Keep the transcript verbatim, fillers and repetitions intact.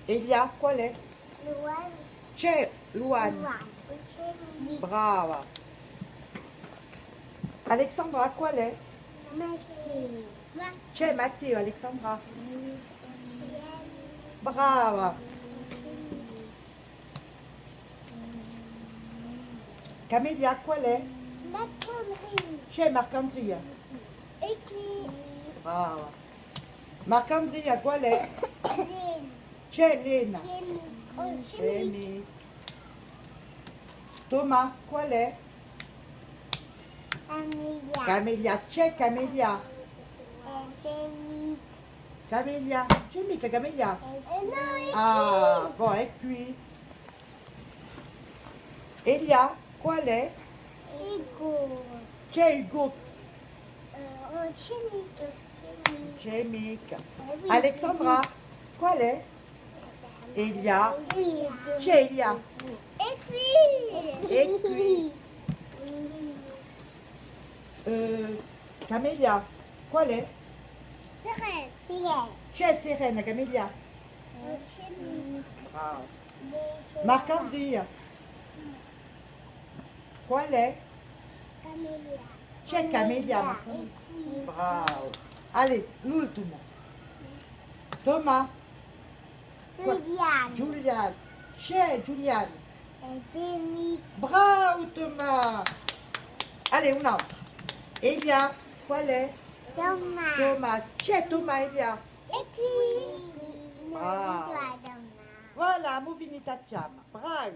Elia, qual hè? Luan. Ci hè Luan. Luan. Brava. Alexandra, qual hè? Matteo. Ci hè Matteo, Alexandra. Brava. Camelia, qual hè? Marcandria. Ci hè Marcandria? È quì. Brava. Marcandria, qual hè? Lena. Ci hè Lena? Chimica. Oh, chimica. Chimica. Thomas, qual hè? Camelia. Camelia, ci hè Camelia? Eh, chimica. Camelia, ci hè micca Camelia? Eh, nò, hè quì. Ah, bon, hè quì. Elia, qual hè? Hugo. Ci hè Hugo? Eh, oh, ci hè micca, ci hè micca. Ci hè micca. Eh, oui, Alexandra, qual hè? Elia. Oui. Ci hè Elia? È quì. È quì. Eh, Camelia, qual hè? Serena. Serena. Ci hè Serena, Camelia? Eh, ci hè micca. Brava. Marcandria. Qual hè? Camelia. Ci hè Camelia, Marcandria? Bravo. Allez, l'ultimu. Thomas. Giuliano. Giuliano. Ci hè Giuliano? È Denis. Bravo, Thomas. Allez, un altru. Elia, qual hè? Thomas. Thomas. Ci hè Thomas, Elia? È quì. Bravo. Voilà, emu finitu a chjama. Bravi.